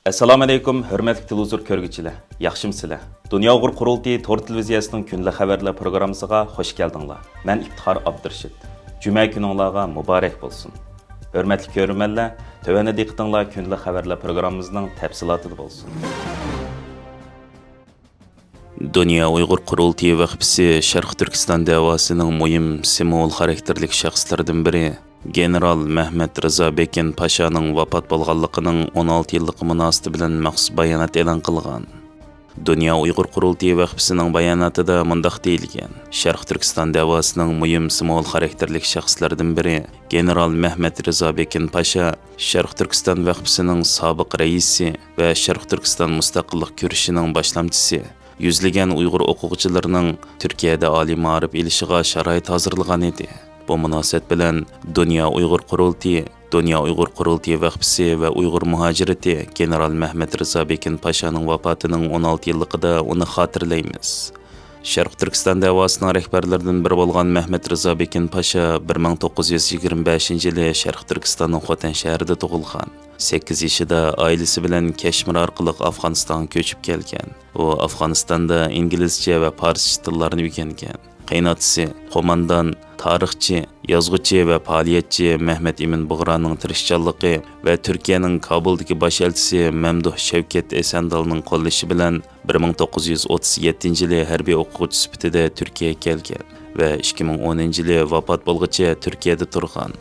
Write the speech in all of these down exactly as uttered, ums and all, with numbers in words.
ئەسسالامۇئەلەيكۇم، ھۆرمەتلىك تېلېۋىزور كۆرگۈچىلەر، ياخشىمۇسىلەر؟ دۇنيا ئۇيغۇر قۇرۇلتىيى تور تېلېۋىزىيەسىنىڭ كۈندىلىك خەۋەرلەر پروگراممىسىغا خوش كەلدىڭلار. مەن ئىپتىخار ئابدۇرېشىت. جۈمە كۈنۈڭلارغا مۇبارەك بولسۇن. ھۆرمەتلىك كۆرۈرمەنلەر، تۆۋەندە دىققىتىڭلار كۈندىلىك خەۋەرلەر پروگراممىمىزنىڭ تەپسىلاتىدا بولسۇن. دۇنيا ئۇيغۇر قۇرۇلتىيى ۋەقپىسى شەرقىي تۈركىستان دەۋاسىنىڭ مۇھىم سىمۋول خاراكتېرلىك شەخسلىرىدىن بىرى، گېنېرال مەھمەت رىزا بېكىن پاشانىڭ ۋاپات بولغانلىقىنىڭ ئون ئالتە يىللىقى مۇناسىۋىتى بىلەن مەخسۇس بايانات ئېلان قىلغان. دۇنيا ئۇيغۇر قۇرۇلتىيى ۋەقپىسىنىڭ باياناتىدا مۇنداق دېيىلگەن: شەرقىي تۈركىستان دەۋاسىنىڭ مۇھىم سىمۋول خاراكتېرلىك شەخسلىرىدىن بىرى، گېنېرال مەھمەت رىزا بېكىن پاشا شەرقىي تۈركىستان ۋەقپىسىنىڭ سابىق رەئىسى ۋە شەرقىي تۈركىستان مۇستەقىللىق كۈرىشىنىڭ باشلامچىسى، يۈزلىگەن ئۇيغۇر ئوقۇغۇچىلىرىنىڭ تۈركىيەدە ئالىي مائارىپ ئېلىشىغا شارائىت ھازىرلىغان ئىدى. بۇ مۇناسىۋەت بىلەن دۇنيا ئۇيغۇر قۇرۇلتىيى، دۇنيا ئۇيغۇر قۇرۇلتىيى ۋەقپىسى ۋە ئۇيغۇر مۇھاجىرىتى گېنېرال مەھمەت رىزا بېكىن پاشانىڭ ۋاپاتىنىڭ ئون ئالتە يىللىقىدا ئۇنى خاتىرىلەيمىز. شەرقىي تۈركىستان دەۋاسىنىڭ رەھبەرلىرىدىن بىرى بولغان مەھمەت رىزا بېكىن پاشا بىر مىڭ توققۇز يۈز يىگىرمە بەشىنچى يىلى شەرقىي تۈركىستاننىڭ خوتەن شەھىرىدە تۇغۇلغان. سەككىز يېشىدا ئائىلىسى بىلەن كەشمىر ئارقىلىق ئافغانىستانغا كۆچۈپ كەلگەن. ئۇ ئافغانىستاندا ئىنگلىزچە ۋە پارسچە تىللارنى ئۆگەنگەن. قېيىنئاتىسى، قوماندان، تارىخچى، يازغۇچى ۋە پائالىيەتچى مەھمەت ئىمىن بۇغرانىڭ تىرىشچانلىقى ۋە تۈركىيەنىڭ كابۇلدىكى باش ئەلچىسى مەمدۇھ شەۋكەت ئېسەندالنىڭ قوللىشى بىلەن بىر مىڭ توققۇز يۈز ئوتتۇز يەتتىنچى يىلى ھەربىي ئوقۇغۇچى سۈپىتىدە تۈركىيەگە كەلگەن ۋە ئىككى مىڭ ئونىنچى يىلى ۋاپات بولغۇچە تۈركىيەدە تۇرغان.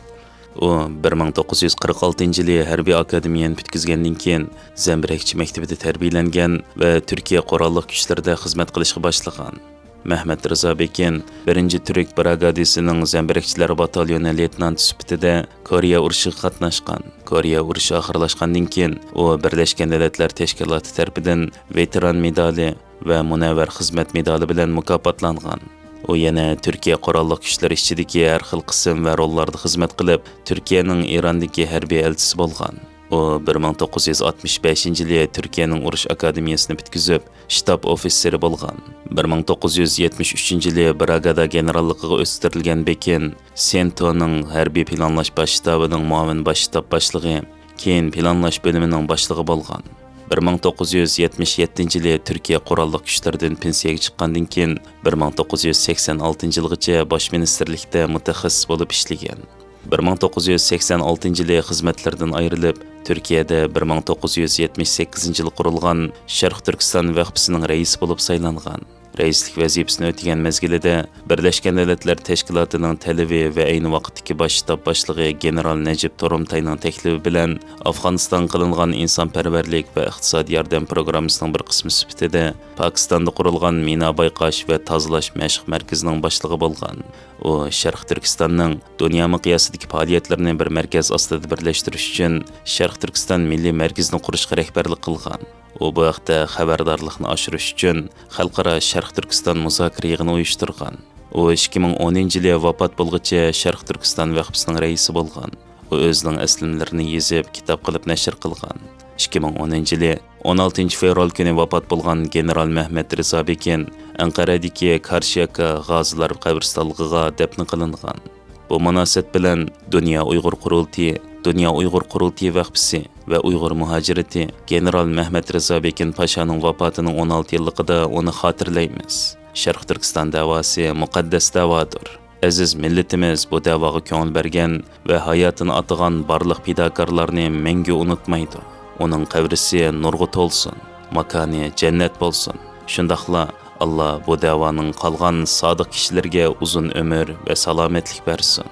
ئۇ بىر مىڭ توققۇز يۈز قىرىق ئالتىنچى يىلى ھەربىي ئاكادېمىيەنى پۈتكۈزگەندىن كېيىن، زەمبىرەكچى مەكتىپىدە تەربىيەلەنگەن ۋە تۈركىيە قوراللىق كۈچلىرىدە خىزمەت قىلىشقا باشلىغان. مەھمەت رىزا بېكىن بىرىنچى تۈرك براگادىسىنىڭ زەمبىرەكچىلەر باتاليونى لېيتېنانتى سۈپىتىدە كورېيە ئۇرۇشىغا قاتناشقان. كورېيە ئۇرۇشى ئاخىرلاشقاندىن كېيىن، ئۇ بىرلەشكەن دۆلەتلەر تەشكىلاتى تەرىپىدىن ۋېتېران مېدالى ۋە مۇنەۋۋەر خىزمەت مېدالى بىلەن مۇكاپاتلانغان. ئۇ يەنە تۈركىيە قوراللىق كۈچلىرى ئىچىدىكى ھەر خىل قىسىم ۋە روللاردا خىزمەت قىلىپ، تۈركىيەنىڭ ئىراندىكى ھەربىي ئەلچىسى بولغان. ئۇ بىر مىڭ توققۇز يۈز ئاتمىش بەشىنچى يىلى تۈركىيەنىڭ ئۇرۇش ئاكادېمىيەسىنى پۈتكۈزۈپ، شتاب ئوفىتسېرى بولغان. بىر مىڭ توققۇز يۈز يەتمىش ئۈچىنچى يىلى براگادا گېنېراللىقىغا ئۆستۈرۈلگەن بېكىن سېنتونىڭ ھەربىي پىلانلاش باش شتابىنىڭ مۇئاۋىن باش شتاب باشلىقى، كېيىن پىلانلاش بۆلۈمىنىڭ باشلىقى بولغان. بىر مىڭ توققۇز يۈز يەتمىش يەتتىنچى يىلى تۈركىيە قوراللىق كۈچلىرىدىن پېنسىيەگە چىققاندىن كېيىن، بىر مىڭ توققۇز يۈز سەكسەن ئالتىنچى يىلغىچە باش مىنىستىرلىكتە مۇتەخەسسىس بولۇپ ئىشلىگەن. بىر مىڭ توققۇز يۈز سەكسەن ئالتىنچى يىلى خىزمەتلىرىدىن ئايرىلىپ، تۈركىيەدە بىر مىڭ توققۇز يۈز يەتمىش سەككىزىنچى يىلى قۇرۇلغان شەرقىي تۈركىستان ۋەقپىسىنىڭ رەئىسى بولۇپ سايلانغان. رەئىسلىك ۋەزىپىسىنى ئۆتىگەن مەزگىلىدە، بىرلەشكەن دۆلەتلەر تەشكىلاتىنىڭ تەلىپى ۋە ئەينى ۋاقىتتىكى باش شتاب باشلىقى گېنېرال نەجىپ تۇرۇمتاينىڭ تەكلىپى بىلەن ئافغانىستانغا قىلىنغان ئىنسانپەرۋەرلىك ۋە ئىقتىسادىي ياردەم پروگراممىسىنىڭ بىر قىسمى سۈپىتىدە پاكىستاندا قۇرۇلغان مىنا بايقاش ۋە تازىلاش مەشىق مەركىزىنىڭ باشلىقى بولغان. ئۇ شەرقىي تۈركىستاننىڭ دۇنيا مىقياسىدىكى پائالىيەتلىرىنى بىر مەركەز ئاستىدا بىرلەشتۈرۈش ئۈچۈن شەرقىي تۈركىستان مىللىي مەركىزىنى قۇرۇشقا رەھبەرلىك قىلغان. ئۇ بۇ ھەقتە خەۋەردارلىقنى ئاشۇرۇش ئۈچۈن خەلقئارا شەرقىي تۈركىستان مۇزاكىرە يىغىنى ئۇيۇشتۇرغان. ئۇ ئىككى مىڭ ئونىنچى يىلى ۋاپات بولغۇچە شەرقىي تۈركىستان ۋەقپىسىنىڭ رەئىسى بولغان. ئۇ ئۆزىنىڭ ئەسلىمىلىرىنى يېزىپ، كىتاب قىلىپ نەشر قىلغان. ئىككى مىڭ ئونىنچى يىلى ئون ئالتىنچى فېۋرال كۈنى ۋاپات بولغان گېنېرال مەھمەت رىزا بېكىن ئەنقەرەدىكى كارشياكا غازىلار قەبرىستانلىقىغا دەپنە قىلىنغان. بۇ مۇناسىۋەت بىلەن دۇنيا ئۇيغۇر قۇرۇلتىيى، دۇنيا ئۇيغۇر قۇرۇلتىيى ۋەقپىسى ۋە ئۇيغۇر مۇھاجىرىتى گېنېرال مەھمەت رىزا بېكىن پاشانىڭ ۋاپاتىنىڭ ئون ئالتە يىللىقىدا ئۇنى خاتىرىلەيمىز. شەرقىي تۈركىستان دەۋاسى مۇقەددەس دەۋادۇر. ئەزىز مىللىتىمىز بۇ دەۋاغا كۆڭۈل بەرگەن ۋە ھاياتىنى ئاتىغان بارلىق پىداكارلارنى مەڭگۈ ئۇنتۇمايدۇ. ئۇنىڭ قەبرىسى نۇرغا تولسۇن، ماكانى جەننەت بولسۇن. شۇنداقلا ئاللا بۇ دەۋانىڭ قالغان سادىق كىشىلىرىگە ئۇزۇن ئۆمۈر ۋە سالامەتلىك بەرسۇن.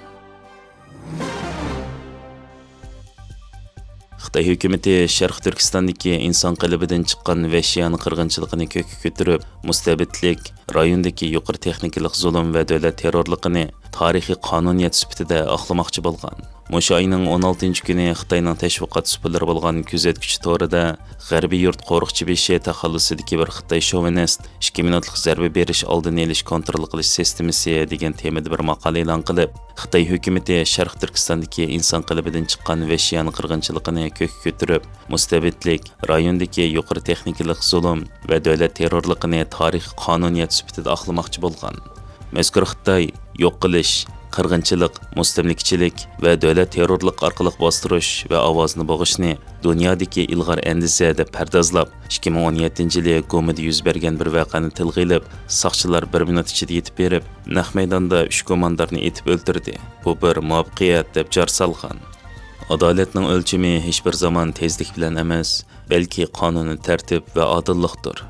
خىتاي ھۆكۈمىتى شەرقىي تۈركىستاندىكى ئىنسان قېلىبىدىن چىققان ۋەھشىيانە قىرغىنچىلىقىنى كۆككە كۆتۈرۈپ، مۇستەبىتلىك، رايوندىكى يۇقىرى تېخنىكىلىق زۇلۇم ۋە دۆلەت تېررورلۇقىنى تارىخىي قانۇنىيەت سۈپىتىدە ئاقلىماقچى بولغان. مۇشۇ ئاينىڭ ئون ئالتىنچى كۈنى خىتاينىڭ تەشۋىقات سۇپىلىرى بولغان كۆزەتكۈچى تورىدا غەربىي يۇرت قورۇقچى بېشى تەخەللۇسىدىكى بىر خىتاي شوۋىنىست ئىككى مىنۇتلۇق زەربە بېرىش ئالدىنى ئېلىش كونترول قىلىش سىستېمىسى دېگەن تېمىدا بىر ماقالە ئېلان قىلىپ، خىتاي ھۆكۈمىتى شەرقىي تۈركىستاندىكى ئىنسان قېلىبىدىن چىققان ۋەھشىيانە قىرغىنچىلىقىنى كۆككە كۆتۈرۈپ، مۇستەبىتلىك، رايوندىكى يۇقىرى تېخنىكىلىق زۇلۇم ۋە دۆلەت تېررورلۇقىنى تارىخىي قانۇنىيەت سۈپىتىدە ئاقلىماقچى بولغان. مەزكۇر خىتاي يوق قىلىش، قىرغىنچىلىق، مۇستەملىكىچىلىك ۋە دۆلەت تېررورلۇق ئارقىلىق باستۇرۇش ۋە ئاۋازىنى بوغۇشنى دۇنيادىكى ئىلغار ئەندىزە دەپ پەردازلاپ، ئىككى مىڭ ئون يەتتىنچى يىلى گومىدا يۈز بەرگەن بىر ۋەقەنى تىلغا ئېلىپ، ساقچىلار بىر مىنۇت ئىچىدە يېتىپ بېرىپ، نەق مەيداندا ئۈچ گۇماندارنى ئېتىپ ئۆلتۈردى. بۇ بىر مۇۋەپپەقىيەت دەپ جار سالغان. ئادالەتنىڭ ئۆلچىمى ھېچبىر زامان تېزلىك بىلەن ئەمەس، بەلكى قانۇنىي تەرتىپ ۋە ئادىللىقتۇر.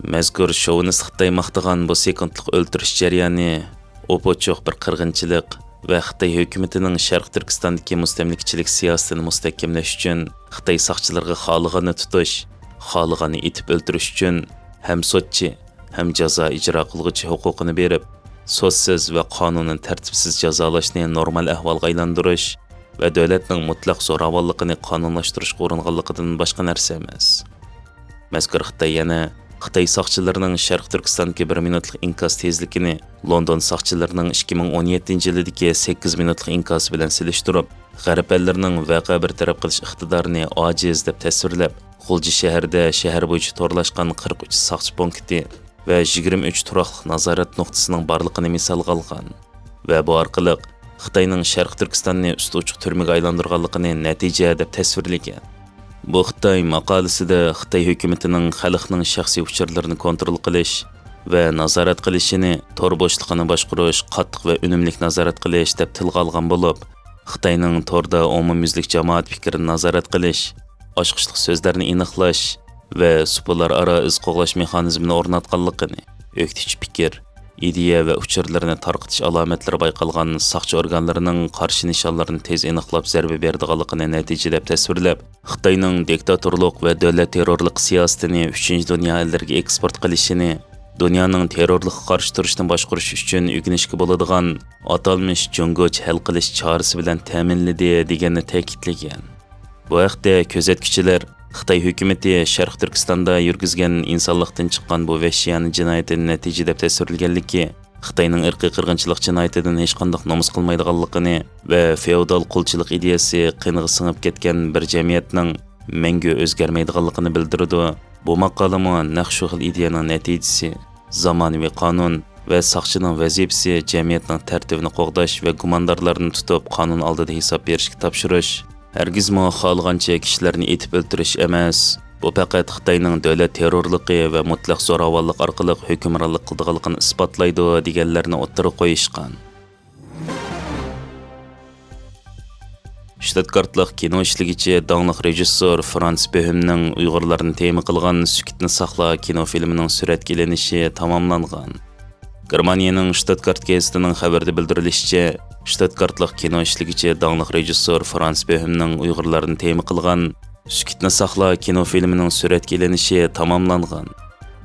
مەزكۇر شوۋىنىست خىتاي ماختىغان بۇ سېكۇنتلۇق ئۆلتۈرۈش جەريانى ئوپئوچۇق بىر قىرغىنچىلىق ۋە خىتاي ھۆكۈمىتىنىڭ شەرقىي تۈركىستاندىكى مۇستەملىكىچىلىك سىياسىتىنى مۇستەھكەملەش ئۈچۈن خىتاي ساقچىلىرىغا خالىغاننى تۇتۇش، خالىغاننى ئېتىپ ئۆلتۈرۈش ئۈچۈن ھەم سوتچى، ھەم جازا ئىجرا قىلغۇچى ھوقۇقىنى بېرىپ، سوتسىز ۋە قانۇنىي تەرتىپسىز جازالاشنى نورمال ئەھۋالغا ئايلاندۇرۇش ۋە دۆلەتنىڭ مۇتلەق زوراۋانلىقىنى قانۇنلاشتۇرۇشقا ئۇرۇنغانلىقىدىن باشقا نەرسە ئەمەس. مەزكۇر خىتاي يەنە خىتاي ساقچىلىرىنىڭ شەرقىي تۈركىستاندىكى بىر مىنۇتلۇق ئىنكاس تېزلىكىنى لوندون ساقچىلىرىنىڭ ئىككى مىڭ ئون يەتتىنچى يىلىدىكى سەككىز مىنۇتلۇق ئىنكاسى بىلەن سېلىشتۇرۇپ، غەرب ئەللىرىنىڭ ۋەقە بىر تەرەپ قىلىش ئىقتىدارىنى ئاجىز دەپ تەسۋىرلەپ، غۇلجا شەھىرىدە شەھەر بويىچە تورلاشقان قىرىق ئۈچ ساقچى پونكىتى ۋە يىگىرمە ئۈچ تۇراقلىق نازارەت نۇقتىسىنىڭ بارلىقىنى مىسالغا ئالغان ۋە بۇ ئارقىلىق خىتاينىڭ شەرقىي تۈركىستاننى ئۈستى ئوچۇق تۈرمىگە ئايلاندۇرغانلىقىنى نەتىجە دەپ تەسۋىرلىگەن. بۇ خىتاي ماقالىسىدە خىتاي ھۆكۈمىتىنىڭ خەلقنىڭ شەخسىي ئۇچۇرلىرىنى كونترول قىلىش ۋە نازارەت قىلىشىنى، تور بوشلۇقىنى باشقۇرۇش، قاتتىق ۋە ئۈنۈملۈك نازارەت قىلىش دەپ تىلغا ئالغان بولۇپ، خىتاينىڭ توردا ئومۇميۈزلۈك جامائەت پىكرىنى نازارەت قىلىش، ئاچقۇچلۇق سۆزلەرنى ئېنىقلاش ۋە سۇپىلار ئارا ئىز قوغلاش مېخانىزمىنى ئورناتقانلىقىنى، ئۆكتىچى پىكىر، ئىدىيە ۋە ئۇچۇرلىرىنى تارقىتىش ئالامەتلىرى بايقالغان ساقچى ئورگانلىرىنىڭ قارشى نىشانلىرىنى تېز ئېنىقلاپ زەربە بېرىدىغانلىقىنى نەتىجە دەپ تەسۋىرلەپ، خىتاينىڭ دىكتاتورلۇق ۋە دۆلەت تېررورلۇق سىياسىتىنى ئۈچىنچى دۇنيا ئەللىرىگە ئېكسپورت قىلىشىنى، دۇنيانىڭ تېررورلۇققا قارشى تۇرۇشنى باشقۇرۇش ئۈچۈن ئۆگىنىشكە بولىدىغان ئاتالمىش جۇڭگوچە ھەل قىلىش چارىسى بىلەن تەمىنلىدى، دېگەننى تەكىتلىگەن. بۇ ھەقتە كۆزەتكۈچىلەر خىتاي ھۆكۈمىتى شەرقىي تۈركىستاندا يۈرگۈزگەن ئىنسانلىقتىن چىققان بۇ ۋەھشىيانە جىنايىتىنى نەتىجە دەپ تەسۋىرلىگەنلىكى، خىتاينىڭ ئىرقىي قىرغىنچىلىق جىنايىتىدىن ھېچقانداق نومۇس قىلمايدىغانلىقىنى ۋە فېئودال قۇلچىلىق ئىدىيەسى قېنىغا سىڭىپ كەتكەن بىر جەمئىيەتنىڭ مەڭگۈ ئۆزگەرمەيدىغانلىقىنى بىلدۈرىدۇ. بۇ ماقالىمۇ نەق شۇ خىل ئىدىيەنىڭ نەتىجىسى. زامانىۋى قانۇن ۋە ساقچىنىڭ ۋەزىپىسى جەمئىيەتنىڭ تەرتىپىنى قوغداش ۋە گۇماندارلارنى تۇتۇپ، قانۇن ئالدىدا ھېساب بېرىشكە تاپشۇرۇش، ھەرگىزمۇ خالىغانچە كىشىلەرنى ئېتىپ ئۆلتۈرۈش ئەمەس. بۇ پەقەت خىتاينىڭ دۆلەت تېررورلۇقى ۋە مۇتلەق زوراۋانلىق ئارقىلىق ھۆكۈمرانلىق قىلىدىغانلىقىنى ئىسپاتلايدۇ، دېگەنلەرنى ئوتتۇرىغا قويۇشقان. شتۇتگارتلىق كىنو ئىشلىگۈچى، داڭلىق رېژىسسور فرانس بۆھمنىڭ ئۇيغۇرلارنى تېما قىلغان سۈكۈتنى ساقلا كىنو فىلىمىنىڭ سۈرەتكە ئېلىنىشى تاماملانغان. گېرمانىيەنىڭ شتۇتگارت گېزىتىنىڭ خەۋىرىدە بىلدۈرۈلۈشىچە، شتۇتگارتلىق كىنو ئىشلىگۈچى، داڭلىق رېژىسسور فرانس بۆھمنىڭ ئۇيغۇرلارنى تېما قىلغان سۈكۈتنى ساقلا كىنو فىلىمىنىڭ سۈرەتكە ئېلىنىشى تاماملانغان.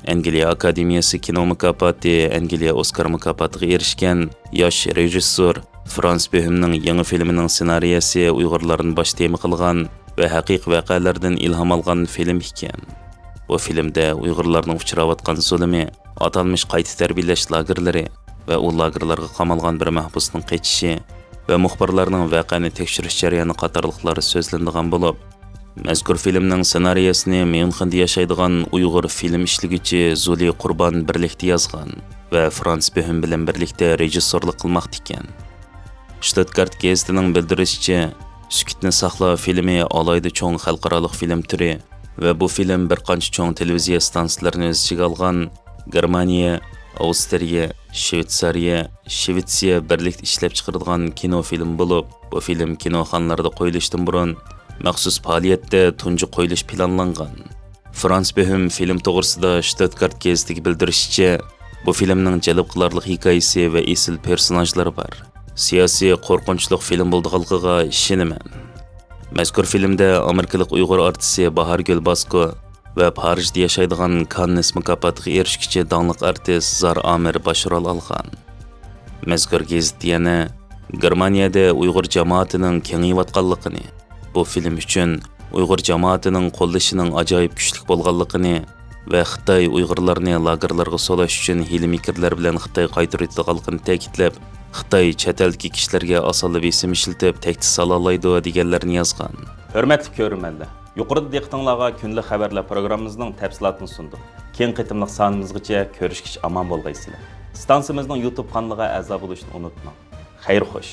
ئەنگلىيە ئاكادېمىيەسى كىنو مۇكاپاتى، ئەنگلىيە ئوسكار مۇكاپاتىغا ئېرىشكەن ياش رېژىسسور فرانس بۆھمنىڭ يېڭى فىلىمىنىڭ سېنارىيەسى ئۇيغۇرلارنى باش تېما قىلغان ۋە ھەقىقىي ۋەقەلەردىن ئىلھام ئالغان فىلىم ئىكەن. بۇ فىلىمدە ئۇيغۇرلارنىڭ ئۇچراۋاتقان زۇلۇمى، ئاتالمىش قايتا تەربىيەلەش لاگېرلىرى ۋە ئۇ لاگېرلارغا قامالغان بىر مەھبۇسنىڭ قېچىشى ۋە مۇخبىرلارنىڭ ۋەقەنى تەكشۈرۈش جەريانى قاتارلىقلار سۆزلىنىدىغان بولۇپ، مەزكۇر فىلىمنىڭ سېنارىيەسىنى ميۇنخېندا ياشايدىغان ئۇيغۇر فىلىم ئىشلىگۈچى زۇلى قۇربان بىرلىكتە يازغان ۋە فرانس بۆھم بىلەن بىرلىكتە رېژىسسورلۇق قىلماقتا ئىكەن. شتۇتگارت گېزىتىنىڭ بىلدۈرۈشىچە، سۈكۈتنى ساقلا فىلىمى ئالاھىدە چوڭ خەلقئارالىق فىلىم تۈرى ۋە بۇ فىلىم بىر قانچە چوڭ تېلېۋىزىيە ئىستانسىلىرىنى ئۆز ئىچىگە ئالغان گېرمانىيە، ئاۋسترىيە، شۋېتسارىيە، شۋېتسىيە بىرلىكتە ئىشلەپ چىقىرىدىغان كىنو فىلىم بولۇپ، بۇ فىلىم كىنوخانىلاردا قويۇلۇشتىن بۇرۇن مەخسۇس پائالىيەتتە تۇنجى قويۇلۇش پىلانلانغان. فرانس بۆھم فىلىم توغرىسىدا شتۇتگارت گېزىتىگە بىلدۈرۈشىچە، بۇ فىلىمنىڭ جەلپ قىلارلىق ھېكايىسى ۋە ئېسىل پېرسوناژلىرى بار. سىياسىي قورقۇنچلۇق فىلىم بولىدىغانلىقىغا ئىشىنىمەن. مەزكۇر فىلىمدە ئامېرىكىلىق ئۇيغۇر ئارتىسى باھارگۈل باسكو ۋە پارىژدا ياشايدىغان كاننېس مۇكاپاتىغا ئېرىشكۈچى داڭلىق ئارتىس زار ئامىر باش رول ئالغان. مەزكۇر گېزىت يەنە گېرمانىيەدە ئۇيغۇر جامائىتىنىڭ كېڭىيىۋاتقانلىقىنى، بۇ فىلىم ئۈچۈن ئۇيغۇر جامائىتىنىڭ قوللىشىنىڭ ئاجايىپ كۈچلۈك بولغانلىقىنى ۋە خىتاي ئۇيغۇرلارنى لاگېرلارغا سولاش ئۈچۈن ھىيلە-مىكىرلەر بىلەن خىتايغا قايتۇرۇۋېتىدىغانلىقىنى تەكىتلەپ، خىتاي چەت ئەلدىكى كىشىلەرگە ئاسانلا بېسىم ئىشلىتىپ، تەھدىت سالالايدۇ، دېگەنلەرنى يازغان. ھۆرمەتلىك كۆرۈرمەنلەر، يۇقىرىدا دىققىتىڭلارغا كۈندىلىك خەۋەرلەر پروگراممىمىزنىڭ تەپسىلاتىنى سۇندۇق. كېيىنكى قېتىملىق سانىمىزغىچە كۆرۈشكىچە ئامان بولغايسىلەر. ئىستانسىمىزنىڭ يۇتۇب قانىلىغا ئەزا بولۇشنى ئۇنتۇماڭ. خەير خوش.